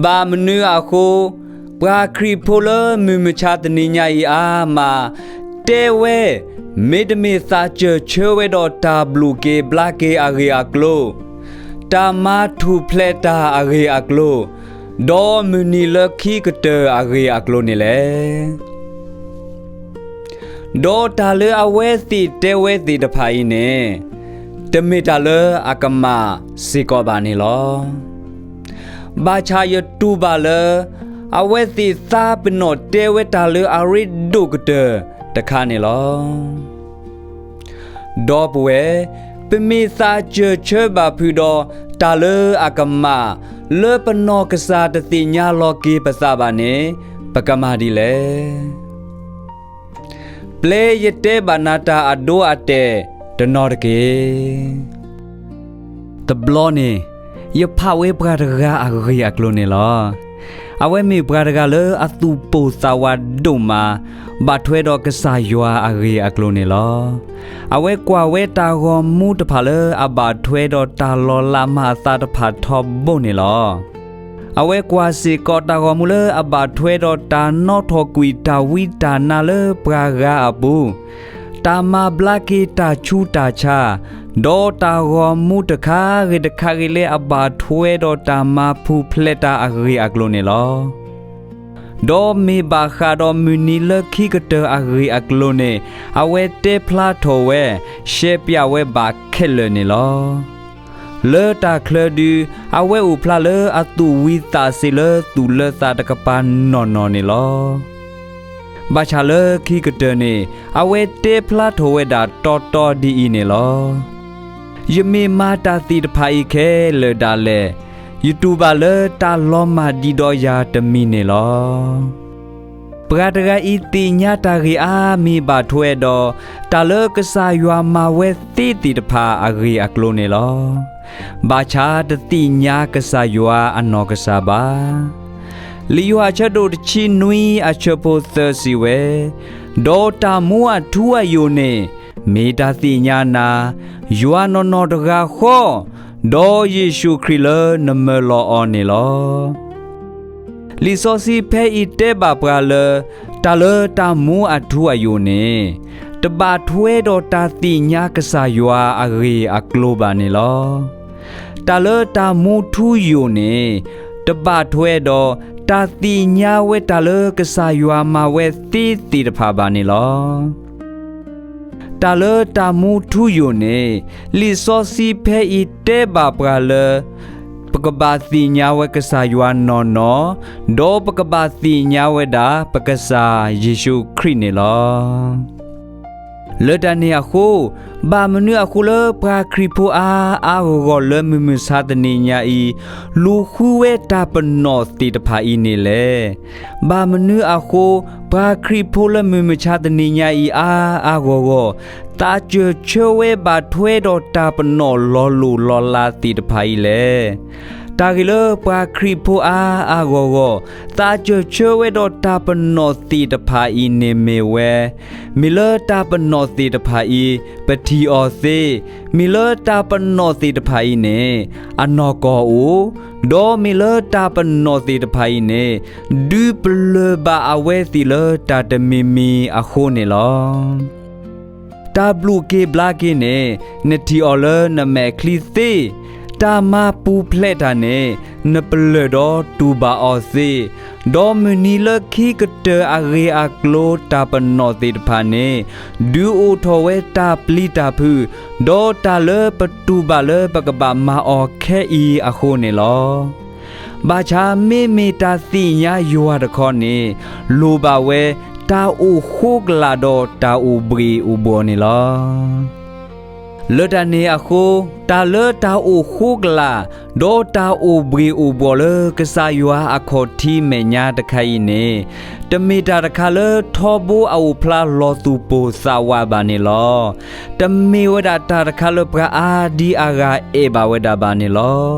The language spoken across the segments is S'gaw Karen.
ဘၣ်မနုၤအဃိ, ပှၤခရံာ်ဖိလၢမုၢ်မဆါတနံၤညါအံၤအါမး, တဲဝဲ, မ့တမ့ၢ်သးစၢၢ်ဆၢဝဲဒီး တၢ်ဘျုးက့ၤဘျါက့ၤအဂ့ၢ်အကျိၤ, တၢ်မၤထူၣ်ဖျဲးတၢ်အဂ့ၢ်အကျိၤ, ဒီးမုၢ်နံၤလၢခံကတၢၢ်အဂ့ၢ်အကျိၤန့ၣ်လဲၣ်. ဒီးတၢ်လၢအဝဲသ့ၣ်တဲဝဲသ့ၣ်တဖၣ်အံၤန့ၣ်, တမ့ၢ်တၢ်လၢအကမၣ်စ့ၢ်ကီးဘၣ်န့ၣ်လီၤ. ဘၣ်ဆၣ်ယတူၢ်ဘၣ်လၢ အဝဲသ့ၣ်သးပ့ၤနီၣ်တဲဝဲတၢ်လၢအရ့ဒိၣ်ကတၢၢ်တခါန့ၣ်လီၤ. ဒီပုၢ်ဝဲၢ်, ပမ့ၢ်သးစၢၢ်ဆၢဘၣ်ဖုးဒီး တၢ်လၢအကမၣ် လၢပနီၢ်ကစၢ်တသ့ၣ်ညါလီၤက့ၤပသးဘၣ်န့ၣ်, ပကမၤဒ်လဲၣ်. ပျဲယတဲဘၣ်နၤတၢ်အဒိအတဲာ်တနီၤတက့ၢ်. တဘျီန့ၣ်, ယဖးဝဲပှၤတဂၤအဂ့ၢ်အကျိၤန့ၣ်လီၤ. အဝဲမ့ၢ်ပှၤတဂၤလၢအသူၣ်ပိၢ်သးဝးဒိၣ်မး, ဘၣ်ထွဲဒီးကစၢ်ယွၤအဂ့ၢ်အကျိၤန့ၣ်လီၤ. အဝဲကွၢ်ဝဲတၢ်ဂီၤမူတဖၣ်လၢအဘၣ်ထွဲဒီးတၢ်လီၤလးမၤအသးတဖၣ်ထီဘိန့ၣ်လီၤ. အဝဲကွၢ်စ့ၢ်ကီးတၢ်ဂီၤမူလၢအဘၣ်ထွဲဒီးတၢ်နီၣ်ထီၣ်ကွံာ်တၢ်ဝံတၢ်နါလၢပှၤဂၤအပူၤ, တၢ်မၤဘျါက့ၤတၢ်ဆူးတၢ်ဆါ, ဒီးတၢ်ဂီၤမူတခါဂ့ၤတခါဂ့ၤလၢအဘၣ်ထွဲဒီးတၢ်မၤပူၤဖျဲးတၢ်အဂ့ၢ်အကျိၤန့ၣ်လီၤ. ဒီးမ့ၢ်ဘၣ်ဃးဒီးမုၢ်နံၤလၢခံကတၢၢ်အဂ့ၢ်အကျိၤန့ၣ်, အဝဲတဲဖျါထီၣ်ဝဲ, ရှဲပၠးဝဲဘၣ်ခဲလၢာ်န့ၣ်လီၤ. လၢတၢ်ချၢဒု, အဝဲအိၣ်ဖျါလၢအသူၣ်ဝံသးစ့ၤလၢသူၣ်လၢသးတကပၤနီၢ်နီၢ်န့ၣ်လီၤ. ဘၣ်ဆၣ်လၢခံကတၢၢ်န့ၣ်, အဝဲတဲဖျါထီၣ်ဝဲဒၣ်တီတီဒ်အံၤန့ၣ်လီၤ. ယမ့ၢ်မၤတၢ်သ့ၣ်တဖၣ်အံၤခဲလၢာ်ဒၣ်လဲာ်, ယတူၢ်ဘၣ်လၢတၢ်လီၤမၢ်ဒံးဒီးယၤတမံၤန့ၣ်လီၤ. ပှၤတဂၤအံၤသ့ၣ်ညါတၢ်ဂ့ၢ်အါမံၤဘၣ်ထွဲဒီး တၢ်လၢကစၢ်ယွၤမၤဝဲသ့သ့ၣ်တဖၣ်အဂ့ၢ်အကျိၤန့ၣ်လီၤ. ဘၣ်ဆၣ်တသ့ၣ်ညါကစၢ်ယွၤအနီၢ်ကစၢ်ဘၣ်. လံာ်ယိၤဟၣ်အဆၢဒိၣ်တဆံနွံအဆၢဖိသၢစံးဝဲ, ဒီးတၢ်မူအထူအယိာ်န့ၣ်, မ့ၢ်တၢ်သ့ၣ်ညါနၤ, ယွၤနီၢ်နီၢ်တဂၤဃီ, ဒီးယ့ၣ်ၡူးခရံာ်လၢနမၢလီၤအီၤန့ၣ်လီၤ. လံာ်စီဆှံဖဲအံၤတဲဘၣ်ပှၤလၢ တၢ်လၢတၢ်မူအထူအယိာ်န့ၣ်, တဘၣ်ထွဲဒီးတၢ်သ့ၣ်ညါကစၢ်ယွၤအဂ့ၢ်အကျိၤဘၣ်န့ၣ်လီၤ. တၢ်လၢတၢ်မူထူယိာ်န့ၣ်, တဘၣ်ထွဲဒီးတၢ်သ့ၣ်ညါဝဲတၢ်လၢကစၢ်ယွၤမၤဝဲသ့သ့ၣ်တဖၣ်ဘၣ်န့ၣ်လီၤ. တၢ်လၢတၢ်မူထူယိာ်န့ၣ်, လံာ်စီဆှံဖဲအံၤတဲဘၣ်ပှၤလၢ ပကဘၣ်သ့ၣ်ညါဝဲကစၢ်ယွၤနီၢ်နီၢ်, ဒီးပကဘၣ်သ့ၣ်ညါဝဲဒၣ်ပကစၢ်ယ့ၣ်ၡူးခရံာ်န့ၣ်လီၤ. လၢတၢ်န့ၣ်အဃိ, ဘၣ်မနုၤအဃိလၢပှၤခရံာ်ဖိအါအါဂီၢ်ဂီၢ်လၢမုၢ်မဆါတနံၤညါအံၤ, လူၤဃုဝဲတၢ်ပနီၣ်သ့ၣ်တဖၣ်အံၤန့ၣ်လဲၣ်. ဘၣ်မနုၤအဃိ, ပှၤခရံာ်ဖိလၢမုၢ်မဆါတနံၤညါအံၤအါအါဂီၢ်ဂီၢ်, သးစၢၢ်ဆၢဝဲဘၣ်ထွဲဒီးတၢ်ပနီၣ်လီၤလိၢ်လီၤလးသ့ၣ်တဖၣ်အံၤလဲၣ်. တၢ်ဂ့ၢ်လၢပှၤခရံာ်ဖိအါအါဂီၢ်ဂီၢ်, သးစၢၢ်ဆၢဝဲဒီးတၢ်ပနီၣ်သ့ၣ်တဖၣ်အံၤန့ၣ်မ့ၢ်ဝဲ, မ့ၢ်လၢတၢ်ပနီၣ်သ့ၣ်တဖၣ်အံၤ, ပထံၣ်အီၤသ့, မ့ၢ်လၢတၢ်ပနီၣ်သ့ၣ်တဖၣ်အံၤန့ၣ်, အနီၢ်ကီၢ်အိၣ်, ဒီးမ့ၢ်လၢတၢ်ပနီၣ်သ့ၣ်တဖၣ်အံၤန့ၣ်, ဒုးပလၢၢ်ဘၣ်အဝဲသ့ၣ်လၢတၢ်တမံၤမံၤအဃိန့ၣ်လီၤ. တၢ်ဘျုးက့ၤဘျါက့ၤန့ၣ်, နထံၣ်အီၤလၢနမဲာ်ချံသ့, တၢ်မၤပူၤဖျဲးတၢ်န့ၣ်, နပလၢၢ်ဒီးတူၢ်ဘၣ်အီၤသ့, ဒီးမုၢ်နံၤလၢခံကတၢၢ်အဂ့ၢ်အကျိၤတၢ်ပနီၣ်သ့ၣ်တဖၣ်န့ၣ်, ဒုးအိၣ်ထီၣ်ဝဲတၢ်ပျံၤတၢ်ဖုး, ဒီးတၢ်လၢပတူၢ်ဘၣ်လၢပကဘၣ်မၤအီၤခဲအံၤအဃိန့ၣ်လီၤ. ဘၣ်ဆၣ်မ့မ့ၢ်တၢ်သ့ၣ်ညါယွၤတခီန့ၣ်, လိၣ်ဘၣ်ဝဲတၢ်အိၣ်ဃိကလာ်ဒီးတၢ်အိၣ်ဘှ့ၣ်အိၣ်ဘှီၣ်န့ၣ်လီၤ. လၢတၢ်န့ၣ်အဃိ, တၢ်လၢတၢ်အိၣ်ဃိကလာ်, ဒီးတၢ်အိၣ်ဘှ့ၣ်အိၣ်ဘှီၣ်လၢကစၢ်ယွၤအခီၣ်ထံးမဲာ်ညါတခါအံၤန့ၣ်, တမ့ၢ်တၢ်တခါလၢထီဘိအအိၣ်ဖျါလီၤသူၣ်ပိၢ်သးဝးဘၣ်န့ၣ်လီၤ. တမ့ၢ်ဝဲဒၣ်တၢ်တခါလၢပှၤအါဒံအါဂၤအဲၣ်ဘၣ်ဝဲဒၣ်ဘၣ်န့ၣ်လီၤ.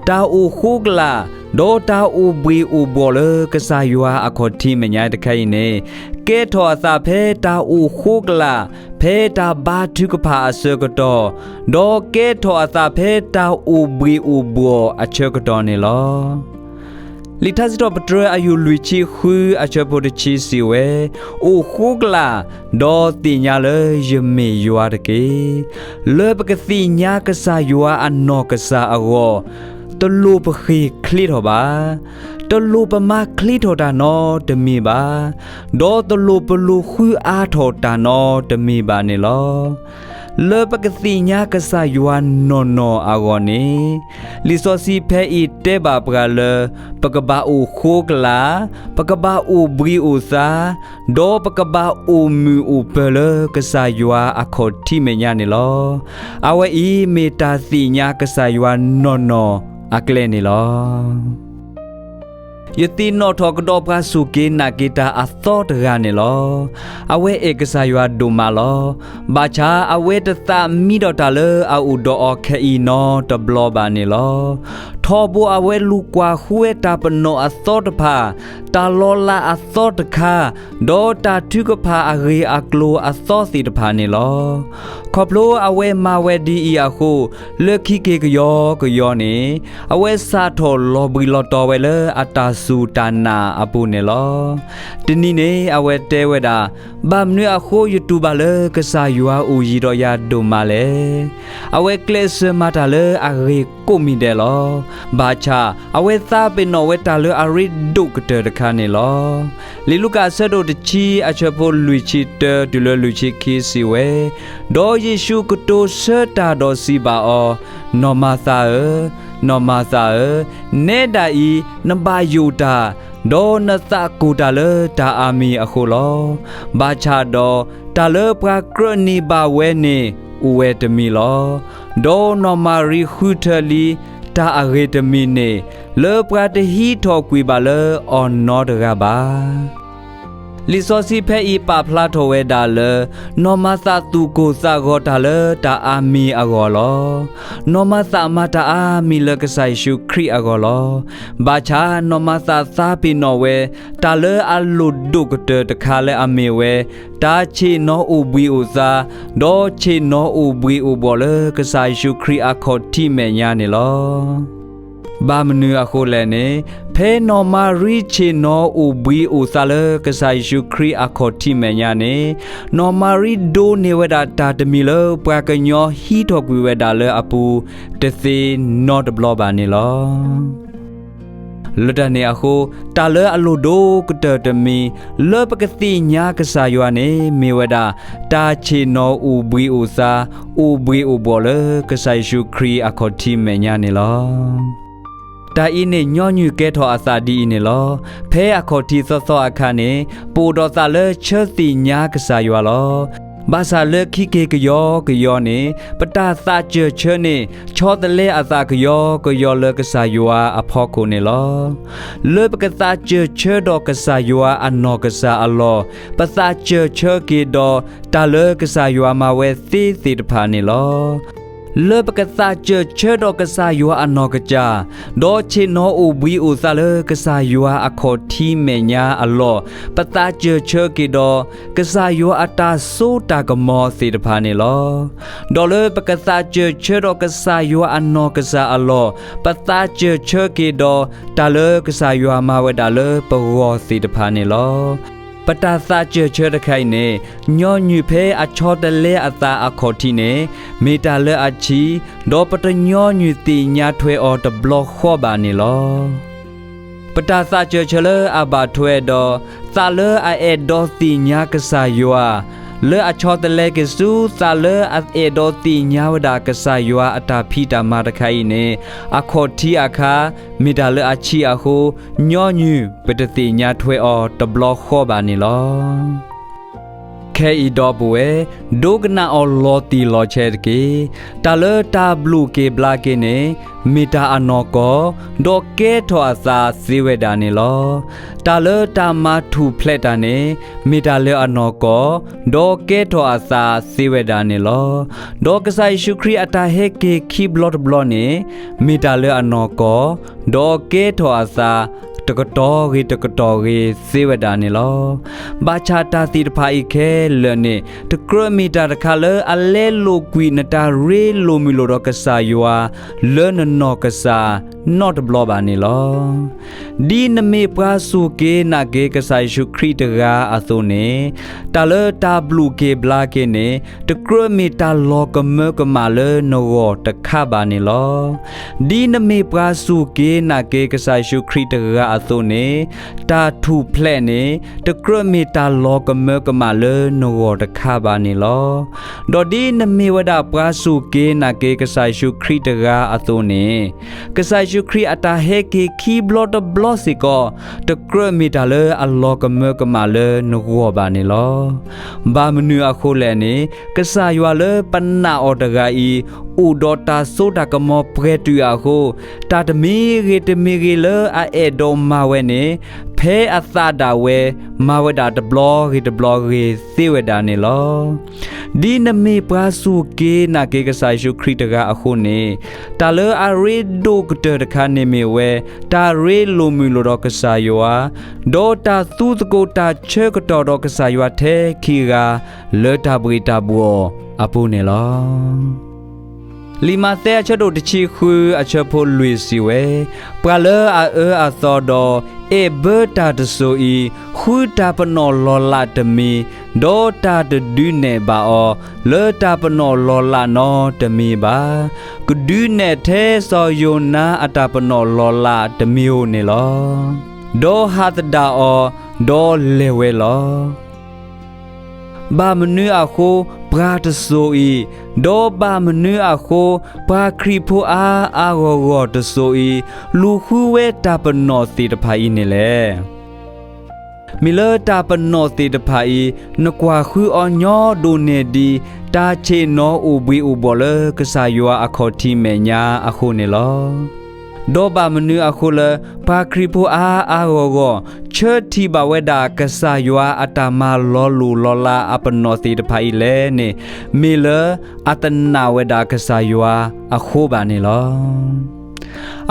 တၢ်အိၣ်ဃိကလာ်, ဒီးတၢ်အိၣ်ဘှ့ၣ်အိၣ်ဘှီၣ်လၢကစၢ်ယွၤအခီၣ်ထံးမဲာ်ညါတခါအံၤန့ၣ်, ကဲထီၣ်အသးဖဲတၢ်အိၣ်ဃိကလာ်, ဖဲတၢ်ဘါထုကဖၣ်အဆၢကတီၢ်, ဒီးကဲထီၣ်အသးဖဲတၢ်အိၣ်ဘှ့ၣ်အိၣ်ဘှီၣ်အဆၢကတီၢ်န့ၣ်လီၤ. လံာ်ထါစံးထီၣ်ပတြၢၤအယူၢ်လွံၢ်ဆံဃုအဆၢဖိတဆံစံးဝဲ, အိၣ်ဃိကလာ်, ဒီးသ့ၣ်ညါလၢယမ့ၢ်ယွၤတက့ၢ်. လၢပကသ့ၣ်ညါကစၢ်ယွၤအနီၢ်ကစၢ်အဂီၢ်, တလိၣ်ပဃ့ၢ်ချ့ထီၣ်ဘၣ်. တလိၣ်ပမၤချ့ထီၣ်တၢ်နီတမံၤဘၣ်. ဒီးတလိၣ်ပလိာ်ဃုအါထီၣ်တၢ်နီတမံၤဘၣ်န့ၣ်လီၤ. လၢပကသ့ၣ်ညါကစၢ်ယွၤနီၢ်နီၢ်အဂီၢ်န့ၣ်, လံာ်စီဆှံဖဲအံၤတဲဘၣ်ပှၤလၢ ပကဘၣ်အိၣ်ဃိကလာ်, ပကဘၣ်အိၣ်ဘှံးအိၣ်သါ, ဒီးပကဘၣ်အိၣ်မုာ်အိၣ်ပၢၤလၢကစၢ်ယွၤအခီၣ်ထံးမဲာ်ညါန့ၣ်လီၤ. အဝဲအံၤမ့ၢ်တၢ်သ့ၣ်ညါကစၢ်ယွၤနီၢ်နီၢ်အကျဲန့ၣ်လီၤ. ယသ့ၣ်နီၣ်ထီၣ်ကဒီးပှၤစူၢ်က့ၤနာ်က့ၤတၢ်အသီတဂၤန့ၣ်လီၤ. အဝဲအဲၣ်ကစၢ်ယွၤဒိၣ်မးလီၤ. ဘၣ်ဆၣ်အဝဲတသးမံဒီးတၢ်လၢအအိၣ်ဒီးအီၤခဲအံၤနီတဘျီဘၣ်န့ၣ်လီၤ. ထီဘိအဝဲလူၤကွၢ်ဃုဝဲတၢ်ပနီၣ်အသီတဖၣ်, တၢ်လီၤလးအသီတခါ, ဒီးတၢ်ထုကဖၣ်အဂ့ၢ်အကျိၤအသီသ့ၣ်တဖၣ်န့ၣ်လီၤ. ခီဖျိအဝဲမၤဝဲဒ်အံၤအဃိ, လၢခံက့ၤကယီကယီန့ၣ်, အဝဲစးထီၣ်လီၤဘှံးလီၤတီၤဝဲလၢအတၢ်စူၢ်တၢ်နာ်အပူၤန့ၣ်လီၤ. တနံၤန့ၣ်အဝဲတဲဝဲဒၣ်, ဘၣ်မနုၤအဃိယတူၢ်ဘၣ်လၢကစၢ်ယွၤအိၣ်ယံၤဒီးယၤဒိၣ်မးလဲၣ်. အဝဲကျဲးစၢးမၤတၢ်လၢအဂ့ၤကိးမံၤဒဲးလီၤ. ဘၣ်ဆၣ်အဝဲသးပ့ၤနီၣ်ဝဲတၢ်လၢအရ့ဒိၣ်ကတၢၢ်တခါန့ၣ်လီၤ. လံာ်လူၤကၣ်အဆၢဒိၣ်တဆံအဆၢဖိလွံၢ်ဆံတၢတုၤလၢလွံၢ်ဆံခံစံးဝဲ, ဒီးယ့ၣ်ၡူးကတိၤဆၢတၢ်ဒီးစံးဘၣ်အီၤ, နီၢ်မၤသၤဧၢ, နီၢ်မၤသၤဧၢ, နဲဒၣ်အံၤနဘၣ်ယိၣ်တၢ်, ဒီးနသးကိၢ်တၢ်လၢတၢ်အါမံၤအဃိလီၤ. ဘၣ်ဆၣ်ဒီးတၢ်လၢပှၤကြၢးန့ၢ်ဘၣ်ဝဲန့ၣ် အိၣ်ဝဲတမံၤလီၤ. ဒီးနီၢ်မၤရံဃုထၢလံတၢ်အဂ့ၤတမံၤန့ၣ်, လၢပှၤတဟံးထီၣ်ကွံာ်ဘၣ်လၢအီၤနီတဂၤဘၣ်. လံာ်စီဆှံဖဲအံၤပာ်ဖျါထီၣ်ဝဲဒၣ်လၢ နီၢ်မၤသၤသူၣ်ကိၢ်သးဂီၤတၢ်လၢတၢ်အါမံၤအဂီၢ်လီၤ. နီၢ်မၤသၤမၤတၢ်အါမံၤလၢကစၢ်ယ့ၣ်ၡူးခရံာ်အဂီၢ်လီၤ. ဘၣ်ဆၣ်နီၢ်မၤသၤသးပ့ၤနီၣ်ဝဲ တၢ်လၢအလိၣ်ဒိၣ်ကတၢၢ်တခါလၢအမ့ၢ်ဝဲ တၢ်ဆ့ၣ်နီၤအိၣ်ဘှံးအိၣ်သါ, ဒီးဆ့ၣ်နီၤအိၣ်ဘှံးအိၣ်ဘှီၣ်လၢကစၢ်ယ့ၣ်ၡူးခရံာ်အခီၣ်ထံးမဲာ်ညါန့ၣ်လီၤ. ဘၣ်မနုၤအဃိလဲၣ်န့ၣ်, ဖဲနီၢ်မၤရံဆ့ၣ်နီၤအိၣ်ဘှံးအိၣ်သါလၢကစၢ်ယ့ၣ်ၡူးခရံာ်အခီၣ်ထံးမဲာ်ညါန့ၣ်, နီၢ်မၤရံဒိးန့ၢ်ဝဲဒၣ်တၢ်တမံၤလၢပှၤကညီဟံးထီၣ်ကွံာ်ဝဲဒၣ်လၢအပူၤတသ့နီတဘျီဘၣ်န့ၣ်လီၤ. လၢတၢ်န့ၣ်အဃိ, တၢ်လၢအလိၣ်ဒိၣ်ကတၢၢ်တမံၤ လၢပကသ့ၣ်ညါကစၢ်ယွၤန့ၣ် မ့ၢ်ဝဲဒၣ် တၢ်ဆ့ၣ်နီၤအိၣ်ဘှံးအိၣ်သါ, အိၣ်ဘှံးအိၣ်ဘှီၣ်လၢကစၢ်ယ့ၣ်ၡူးခရံာ်အခီၣ်ထံးမဲာ်ညါန့ၣ်လီၤ. တၢ်အံၤန့ၣ်ညီနုၢ်ကဲထီၣ်အသးဒ်အံၤန့ၣ်လီၤ. ဖဲအခီၣ်ထံးသီသီအခါန့ၣ်, ပအိၣ်ဒီးသးလၢဆၢသ့ၣ်ညါကစၢ်ယွၤလီၤ. ဘၣ်ဆၣ်လၢခံက့ၤကယီကယီန့ၣ်, ပတၢ်သးစၢၢ်ဆၢန့ၣ် ဆီတလဲအသးကယီကယီလၢကစၢ်ယွၤအဖီခိၣ်န့ၣ်လီၤ. လၢပကသးစၢၢ်ဆၢဒီးကစၢ်ယွၤအနီၢ်ကစၢ်အလီၢ်, ပသးစၢၢ်ဆၢက့ၤဒီးတၢ်လၢကစၢ်ယွၤမၤဝဲသ့သ့ၣ်တဖၣ်န့ၣ်လီၤ. လၢပကသးစၢၢ်ဆၢဒီးကစၢ်ယွၤအနီၢ်ကစၢ်, ဒီးဆ့ၣ်နီၤအိၣ်ဘှံးအိၣ်သါလၢကစၢ်ယွၤအခီၣ်ထံးမဲာ်ညါအလီၢ်, ပသးစၢၢ်ဆၢက့ၤဒီး ကစၢ်ယွၤအတၢ်စိတၢ်ကမီၤသ့ၣ်တဖၣ်န့ၣ်လီၤ. ဒီးလၢပကသးစၢၢ်ဆၢဒီးကစၢ်ယွၤအနီၢ်ကစၢ်အလီၢ်, ပသးစၢၢ်ဆၢက့ၤဒီးတၢ်လၢကစၢ်ယွၤမၤဝဲဒၣ်လၢပဂီၢ်သ့ၣ်တဖၣ်န့ၣ်လီၤ. ပတၢ်သးစၢၢ်ဆၢတခါအံၤန့ၣ်, ညီနုၢ်ဖဲအဆီတလဲအသးအခီၣ်ထံးန့ၣ်, မ့ၢ်တၢ်လၢအဆံး, ဒီးပတညီနုၢ်သ့ၣ်ညါထွဲအီၤတဘျီဃီဘၣ်န့ၣ်လီၤ. ပတၢ်သးစၢၢ်ဆၢလၢအဘၣ်ထွဲဒီး သးလၢအအဲၣ်ဒိးသ့ၣ်ညါကစၢ်ယွၤ, လၢအဆီတလဲက့ၤဆူသးလၢအအဲၣ်ဒိးသ့ၣ်ညါဝဲဒၣ်ကစၢ်ယွၤအတၢ်ဖံးတၢ်မၤတခါအံၤန့ၣ်, အခီၣ်ထံးအခါ မ့ၢ်တၢ်လၢအဆံးအဃိ, ညီနုၢ်ပတသ့ၣ်ညါထွဲအီၤတဘျီဃီဘၣ်န့ၣ်လီၤ. ခဲအံၤဒီပုၢ်ဝဲၢ်, ဒိကနၣ်အီၤလီၤတံၢ်လီၤဆဲးတက့ၢ်. တၢ်လၢတၢ်ဘျုးက့ၤဘျါက့ၤန့ၣ်, မ့ၢ်တၢ်အနီၢ်ကီၢ်, ဒီးကဲထီၣ်အသးသ့ဝဲဒၣ်န့ၣ်လီၤ. တၢ်လၢတၢ်မၤထူၣ်ဖျဲးတၢ်န့ၣ်, မ့ၢ်တၢ်လၢအနီၢ်ကီၢ်, ဒီးကဲထီၣ်အသးသ့ဝဲဒၣ်န့ၣ်လီၤ. ဒီးကစၢ်ယ့ၣ်ၡူးခရံာ်အတၢ်ဟဲက့ၤခံဘျီတဘျီန့ၣ်, မ့ၢ်တၢ်လၢအနီၢ်ကီၢ်, ဒီးကဲထီၣ်အသး တကတီၢ်ဂ့ၤတကတီၢ်ဂ့ၤသ့ဝဲဒၣ်န့ၣ်လီၤ. ဘၣ်ဆၣ်တၢ်သ့ၣ်တဖၣ်အံၤခဲလၢာ်န့ၣ် တကြၢးမ့ၢ်တၢ်တခါလၢအလဲလိာ်ကွံာ်နတၢ်ရ့လိာ်မုာ်လိာ်ဒီးကစၢ်ယွၤ လၢနနီၢ်ကစၢ်နီတဘျီဘၣ်န့ၣ်လီၤ. ဒ်နမ့ၢ်ပှၤစူၢ်က့ၤနာ်က့ၤကစၢ်ယ့ၣ်ၡူးခရံာ်တဂၤအသိးန့ၣ်, တၢ်လၢတၢ်ဘျုးက့ၤဘျါက့ၤန့ၣ် တကြၢးမ့ၢ်တၢ်လီၤကမၢကမၣ်လၢနဂီၢ်တခါဘၣ်န့ၣ်လီၤ. ဒ်နမ့ၢ်ပှၤစူၢ်က့ၤနာ်က့ၤကစၢ်ယ့ၣ်ၡူးခရံာ်တဂၤအသိးန့ၣ်, တၢ်ထူၣ်ဖျဲးန့ၣ် တကြၢးမ့ၢ်တၢ်လီၤကမၢကမၣ်လၢနဂီၢ်တခါဘၣ်န့ၣ်လီၤ. ဒီးဒ်နမ့ၢ်ဝဲဒၣ်ပှၤစူၢ်က့ၤနာ်က့ၤကစၢ်ယ့ၣ်ၡူးခရံာ်တဂၤအသိးန့ၣ်, ကစၢ်ယ့ၣ်ၡူးခရံာ်အတၢ်ဟဲက့ၤခံဘျီတဘျီစ့ၢ်ကီး တကြၢးမ့ၢ်တၢ်လၢအလီၤကမၢကမၣ်လၢနဂီၢ်ဘၣ်န့ၣ်လီၤ. ဘၣ်မနုၤအဃိလဲၣ်န့ၣ်, ကစၢ်ယွၤလၢပနာ်အီၤတဂၤအံၤ အိၣ်ဒီးတၢ်စိတၢ်ကမီၤပှဲၤတုာ်အဃိ, တၢ်တမံၤဂ့ၤတမံၤဂ့ၤလၢအအဲၣ်ဒိးမၤဝဲန့ၣ်, ဖဲအသးဒၣ်ဝဲ မၤဝဲဒၣ်တဘျီဂ့ၤတဘျီဂ့ၤသ့ဝဲဒၣ်န့ၣ်လီၤ. ဒ်နမ့ၢ်ပှၤစူၢ်က့ၤနာ်က့ၤကစၢ်ယ့ၣ်ၡူးခရံာ်တဂၤအဃိန့ၣ်, တၢ်လၢအရ့ဒိၣ်ကတၢၢ်တခါန့ၣ်မ့ၢ်ဝဲ တၢ်ရ့လိာ်မုာ်လိာ်ဒီးကစၢ်ယွၤ, ဒီးတၢ်သူသကိးတၢ်ဆၢကတီၢ်ဒီးကစၢ်ယွၤထဲခံဂၤ လၢတၢ်ဘှ့ၣ်တၢ်ဘှီၣ်အပူၤန့ၣ်လီၤ. လံာ်မးသဲအဆၢဒိၣ်တဆံဃုအဆၢဖိလွံၢ်စံးဝဲ, ပှၤလၢအအၢအသီဒီး အဲၣ်ဘၢတၢ်တစိၤအံၤ, ဃုတၢ်ပနီၣ်လီၤလးတမံၤ, ဒီးတၢ်တဒုးနဲၣ်ဘၣ်အီၤ လၢတၢ်ပနီၣ်လီၤလးနီတမံၤဘၣ်. ကဒုးနဲၣ်ထဲစီၤယိၤနါအတၢ်ပနီၣ်လီၤလးတမံၤဧိၤန့ၣ်လီၤ. ဒီးဟးသဒၣ်အီၤ, ဒီးလဲၤဝဲလီၤ. ဘၣ်မနုၤအဃိပှၤတစိၤအံၤ, ဒီးဘၣ်မနုၤအဃိပှၤခရံာ်ဖိအါအါဂီၢ်ဂီၢ်တစိၤအံၤ, လူၤဃုဝဲတၢ်ပနီၣ်သ့ၣ်တဖၣ်အံၤန့ၣ်လဲၣ်. မ့ၢ်လၢတၢ်ပနီၣ်သ့ၣ်တဖၣ်အံၤ နကွၢ်ဃုအီၤညီဒိၣ်န့ၢ်ဒံး တၢ်ဆ့ၣ်နီၤအိၣ်ဘှံးအိၣ်ဘှီၣ်လၢကစၢ်ယွၤအခီၣ်ထံးမဲာ်ညါအဃိန့ၣ်လီၤ. ဒီးဘၣ်မနုၤအဃိလၢ ပှၤခရံာ်ဖိအါအါဂီၢ်ဂီၢ် ဆၢထံၣ်ဘၣ်ဝဲဒၣ်ကစၢ်ယွၤအတၢ်မၤလီၤလိၢ်လီၤလးအပနီၣ်သ့ၣ်တဖၣ်အံၤလဲၣ်န့ၣ်, မ့ၢ်လၢအတနာ်ဝဲဒၣ်ကစၢ်ယွၤအဃိဘၣ်န့ၣ်လီၤ.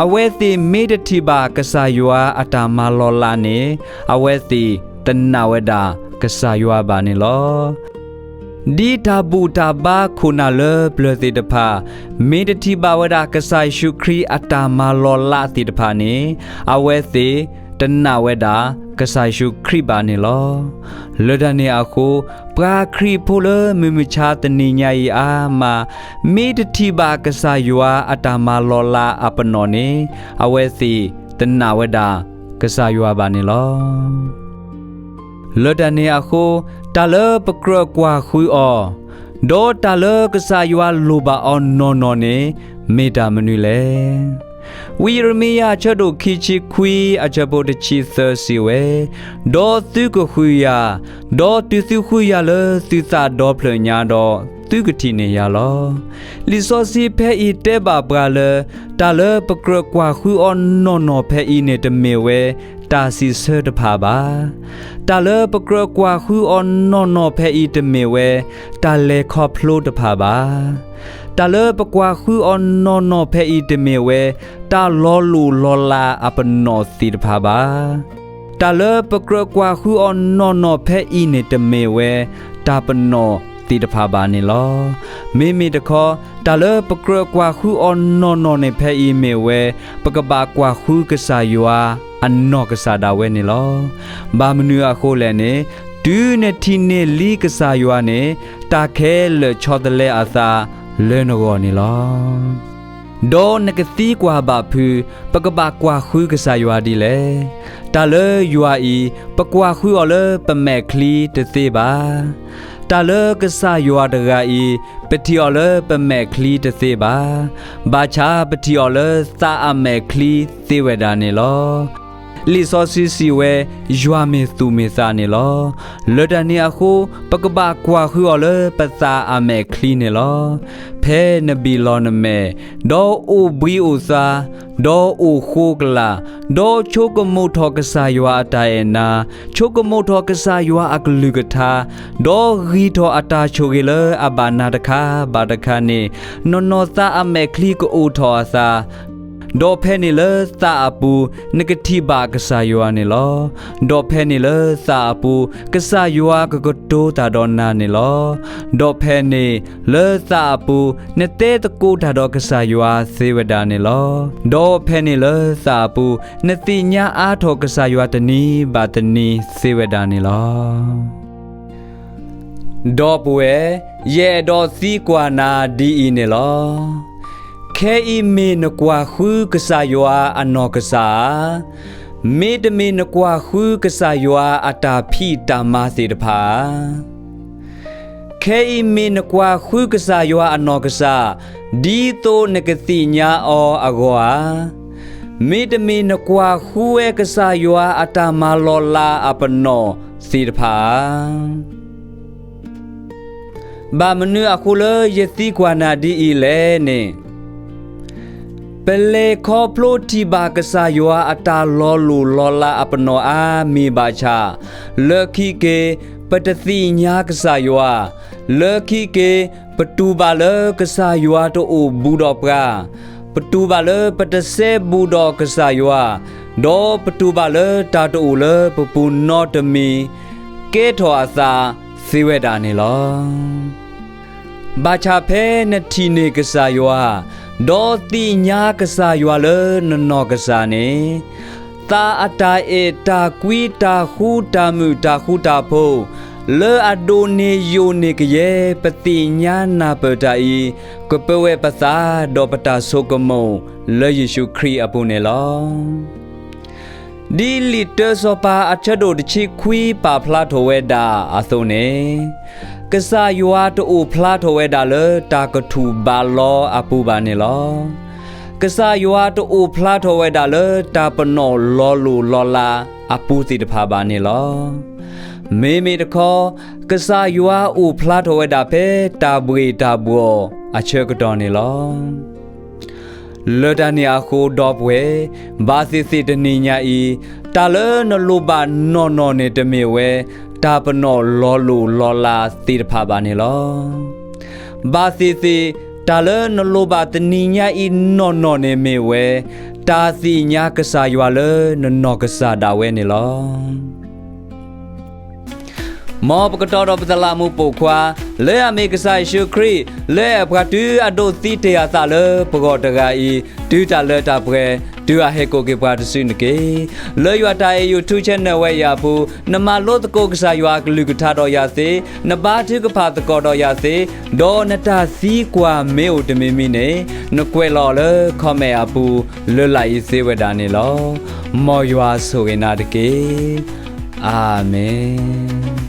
အဝဲသ့ၣ်မ့ၢ်တထံၣ်ဘၣ်ကစၢ်ယွၤအတၢ်မၤလီၤလးန့ၣ်, အဝဲသ့ၣ်တနာ်ဝဲဒၣ်ကစၢ်ယွၤဘၣ်န့ၣ်လီၤ. ဒ်တၢ်ဘူၣ်တၢ်ဘါခိၣ်နၢ်လၢပျၢၤသ့ၣ်တဖၣ် မ့ၢ်တထံၣ်ဘၣ်ဝဲဒၣ်ကစၢ်ယ့ၣ်ၡူးခရံာ်အတၢ်မၤလီၤလးသ့ၣ်တဖၣ်န့ၣ်, အဝဲသ့ၣ်တနာ်ဝဲဒၣ်ကစၢ်ယ့ၣ်ၡူးခရံာ်ဘၣ်န့ၣ်လီၤ. လၢတၢ်န့ၣ်အဃိ, ပှၤခရံာ်ဖိလၢမုၢ်မဆါတနံၤညါအံၤအါမး မ့ၢ်တထံၣ်ဘၣ်ကစၢ်ယွၤအတၢ်မၤလီၤလးအပနီၣ်န့ၣ်, အဝဲသ့ၣ်တနာ်ဝဲဒၣ်ကစၢ်ယွၤဘၣ်န့ၣ်လီၤ. လၢတၢ်န့ၣ်အဃိ, တၢ်လၢပကြၢးကွၢ်ဃုအီၤ, ဒီးတၢ်လၢကစၢ်ယွၤလိၣ်ဘၣ်အီၤနီၢ်နီၢ်န့ၣ် မ့ၢ်တၢ်မနုၤလဲၣ်. ဝံယံးရမံယၤအဆၢဒိၣ်ခံဆံခွံအဆၢဖိတဆံသၢစံးဝဲ, ဒီးသုကဃုယၤ, ဒီးတုၤသုဃုယၤလၢသုသးဒီဖျၢၣ်ညါဒီး, သုကထံၣ်န့ၢ်ယၤလီၤ. လံာ်စီဆှံဖဲအံၤတဲဘၣ်ပှၤလၢ တၢ်လၢပကြၢးကွၢ်ဃုအီၤနီၢ်နီၢ်ဖဲအံၤန့ၣ်တမ့ၢ်ဝဲ တၢ်စံးဆၢတဖၣ်ဘၣ်. တၢ်လၢပကြၢးကွၢ်ဃုအီၤနီၢ်နီၢ်ဖဲအံၤတမ့ၢ်ဝဲ တၢ်လဲၤခီဖျိတဖၣ်ဘၣ်. တၢ်လၢပကွၢ်ဃုအီၤနီၢ်နီၢ်ဖဲအံၤတမ့ၢ်ဝဲ တၢ်လီၤလိၢ်လီၤလးအပနီၣ်သ့ၣ်တဖၣ်ဘၣ်. တၢ်လၢပကြၢးကွၢ်ဃုအီၤနီၢ်နီၢ်ဖဲအံၤန့ၣ်တမ့ၢ်ဝဲ တၢ်ပနီၣ်သ့ၣ်တဖၣ်ဘၣ်န့ၣ်လီၤ. မ့မ့ၢ်တခီ, တၢ်လၢပကြၢးကွၢ်ဃုအီၤနီၢ်နီၢ်န့ၣ်ဖဲအံၤမ့ၢ်ဝဲ ပကဘၣ်ကွၢ်ဃုကစၢ်ယွၤအနီၢ်ကစၢ်ဒၣ်ဝဲန့ၣ်လီၤ. ဘၣ်မနုၤအဃိလဲၣ်န့ၣ်, တုၤနထံၣ်န့ၢ်လံကစၢ်ယွၤန့ၣ်, တၢ်ခဲလၢာ်ဆီတလဲအသးလၢနဂီၢ်န့ၣ်လီၤ. ဒီးနကသံကွၢ်ဘၣ်ဖုး, ပကဘၣ်ကွၢ်ဃုကစၢ်ယွၤဒ်လဲၣ်. တၢ်လၢယွၤအံၤ, ပကွၢ်ဃုအီၤလၢပမဲာ်ချံတသ့ဘၣ်. တၢ်လၢကစၢ်ယွၤတဂၤအံၤ, ပထံၣ်အီၤလၢပမဲာ်ချံတသ့ဘၣ်. ဘၣ်ဆၣ်ပထံၣ်အီၤလၢသးအမဲာ်ချံသ့ဝဲဒၣ်န့ၣ်လီၤ. လံာ်စီဆှံစံးဝဲ, ယွၤမ့ၢ်သူၣ်မ့ၢ်သးန့ၣ်လီၤ. လၢတၢ်န့ၣ်အဃိ, ပကဘၣ်ကွၢ်ဃုအီၤလၢပသးအမဲာ်ချံန့ၣ်လီၤ. ဖဲနဘံၣ်လီၤနမဲာ်, ဒီးအိၣ်ဘှံးအိၣ်သါ, ဒီးအိၣ်ဃိကလာ်, ဒီးဆိကမိၣ်ထီၣ်ကစၢ်ယွၤအတၢ်အဲၣ်နၤ, ဆိကမိၣ်ထီၣ်ကစၢ်ယွၤအကလုၢ်ကထါ, ဒီးဂံၢ်ထီၣ်အတၢ်ဆိၣ်ဂ့ၤလၢအဘၣ်နၤတခါဘၣ်တခါန့ၣ်, နီၢ်နီၢ်သးအမဲာ်ချံကအိၣ်ထီၣ်အသး ဒီးဖဲန့ၣ်လၢသးအပူၤ နကထံၣ်ဘၣ်ကစၢ်ယွၤန့ၣ်လီၤ. ဒီးဖဲန့ၣ်လၢသးအပူၤ ကစၢ်ယွၤကကတိၤတၢ်ဒီးနၤန့ၣ်လီၤ. ဒီးဖဲန့ၣ်လၢသးအပူၤ နတဲသကိးတၢ်ဒီးကစၢ်ယွၤသ့ဝဲဒၣ်န့ၣ်လီၤ. ဒီးဖဲန့ၣ်လၢသးအပူၤ နသ့ၣ်ညါအါထီၣ်ကစၢ်ယွၤတနံၤဘၣ်တနံၤသ့ဝဲဒၣ်န့ၣ်လီၤ. ဒီပုၢ်ဝဲၢ်, ယအဲၣ်ဒိးသံကွၢ်နၤဒ်အံၤန့ၣ်လီၤ. ခဲအံၤမ့ၢ်နကွၢ်ဃုကစၢ်ယွၤအနီၢ်ကစၢ်ဧါ, မ့တမ့ၢ်နကွၢ်ဃုကစၢ်ယွၤအတၢ်ဖံးတၢ်မၤသ့ၣ်တဖၣ်ဧါ. ခဲအံၤမ့ၢ်နကွၢ်ဃုကစၢ်ယွၤအနီၢ်ကစၢ် ဒ်သိးနကသ့ၣ်ညါအီၤအဂီၢ်ဧါ, မ့တမ့ၢ်နကွၢ်ဃုဝဲကစၢ်ယွၤအတၢ်မၤလီၤလးအပနီၣ်သ့ၣ်တဖၣ်ဧါ. ဘၣ်မနုၤအဃိလၢယသံကွၢ်နၤဒ်အံၤလဲၣ်န့ၣ်, ပလဲၤခီဖျိထံၣ်ဘၣ်ကစၢ်ယွၤအတၢ်လီၤလိၢ်လီၤလးအပနီၣ်အါမံၤဘၣ်ဆၣ်, လၢခံက့ၤ ပတသ့ၣ်ညါကစၢ်ယွၤ, လၢခံက့ၤ ပတူၢ်ဘၣ်လၢကစၢ်ယွၤတအိၣ်ဘူးဒီးပှၤ, ပတူၢ်ဘၣ်လၢပတစဲဘူးဒီးကစၢ်ယွၤ, ဒီးပတူၢ်ဘၣ်လၢတၢ်တအိၣ်လၢပပူၤနီတမံၤ ကဲထီၣ်အသးသ့ဝဲဒၣ်န့ၣ်လီၤ. ဘၣ်ဆၣ်ဖဲနထံၣ်န့ၢ်ကစၢ်ယွၤ, ဒီးသ့ၣ်ညါကစၢ်ယွၤလၢနနီၢ်ကစၢ်န့ၣ်, သးအတၢ်အဲၣ်တၢ်ကွံတၢ်ဃူတၢ်မုာ်တၢ်ဃူတၢ်ဖိး, လၢအဒိၣ်န့ၢ်ယိာ်န့ၢ်ကယဲၢ် ပသ့ၣ်ညါနၢ်ပၢၢ်တၢ်အံၤ, ကပၢဝဲပသးဒီးပတၢ်ဆိကမိၣ်လၢယ့ၣ်ၡူးခရံာ်အပူၤန့ၣ်လီၤ. ဒ်လံာ်တၢစီၤပၤအဆၢဒိၣ်တဆံခွံပာ်ဖျါထီၣ်ဝဲဒၣ်အသိးန့ၣ်, ကစၢ်ယွၤတအိၣ်ဖျါထီၣ်ဝဲဒၣ်လၢတၢ်ကထူၣ်ဘးလီအပူၤဘၣ်န့ၣ်လီၤ. ကစၢ်ယွၤတအိၣ်ဖျါထီၣ်ဝဲဒၣ်လၢတၢ်ပနီၣ်လီၤလိၢ်လီၤလးအပူၤသ့ၣ်တဖၣ်ဘၣ်န့ၣ်လီၤ. မ့မ့ၢ်တခီ, ကစၢ်ယွၤအိၣ်ဖျါထီၣ်ဝဲဒၣ်ဖဲတၢ်ဘှ့ၣ်တၢ်ဘှီၣ်အဆၢကတီၢ်န့ၣ်လီၤ. လၢတၢ်န့ၣ်အဃိဒီပုၢ်ဝဲၢ်, ဘၣ်သ့ၣ်သ့ၣ်တနံၤညါအံၤ, တၢ်လၢနလိၣ်ဘၣ်နီၢ်နီၢ်န့ၣ်တမ့ၢ်ဝဲ တၢ်ပနီၣ်လီၤလိၢ်လီၤလးသ့ၣ်တဖၣ်ဘၣ်န့ၣ်လီၤ. ဘၣ်သ့ၣ်သ့ၣ်, တၢ်လၢနလိၣ်ဘၣ်တနံၤညါအံၤနီၢ်နီၢ်န့ၣ်မ့ၢ်ဝဲ, တၢ်သ့ၣ်ညါကစၢ်ယွၤလၢနနီၢ်ကစၢ်ဒၣ်ဝဲန့ၣ်လီၤ. မ်ပကတီၤဒီးပသလးမူးပိာ်ခွါ, လၢအမ့ၢ်ကစၢ်ယ့ၣ်ၡူးခရံာ်, လၢအပှၤတုၤအဒိးသံတ့ၢ်အသးလၢပဂီၢ်တဂၤအံၤ, တုၤတၢ်လၢတၢ်ပှဲၤ, တုၤအဟဲကိးက့ၤပှၤတစုနက့ၢ်. လၢယွၤတၢ်အဲၣ် YouTube channel ဝဲအံၤအပူၤ, နမၤလိသကိးကစၢ်ယွၤအကလုၢ်ကထါဒီးယၤသ့, နဘါထုကဖၣ်သကိးဒီးယၤသ့, ဒီးနတၢ်သံကွၢ်မ့ၢ်အိၣ်တမံၤမံၤန့ၣ်, နကွဲးလီၤအီၤလၢ comment အပူၤ, လၢလာ်အံၤသ့ဝဲဒၣ်န့ၣ်လီၤ. မ်ယွၤဆိၣ်ဂ့ၤနၤတက့ၢ်. အၤမ့ၣ်.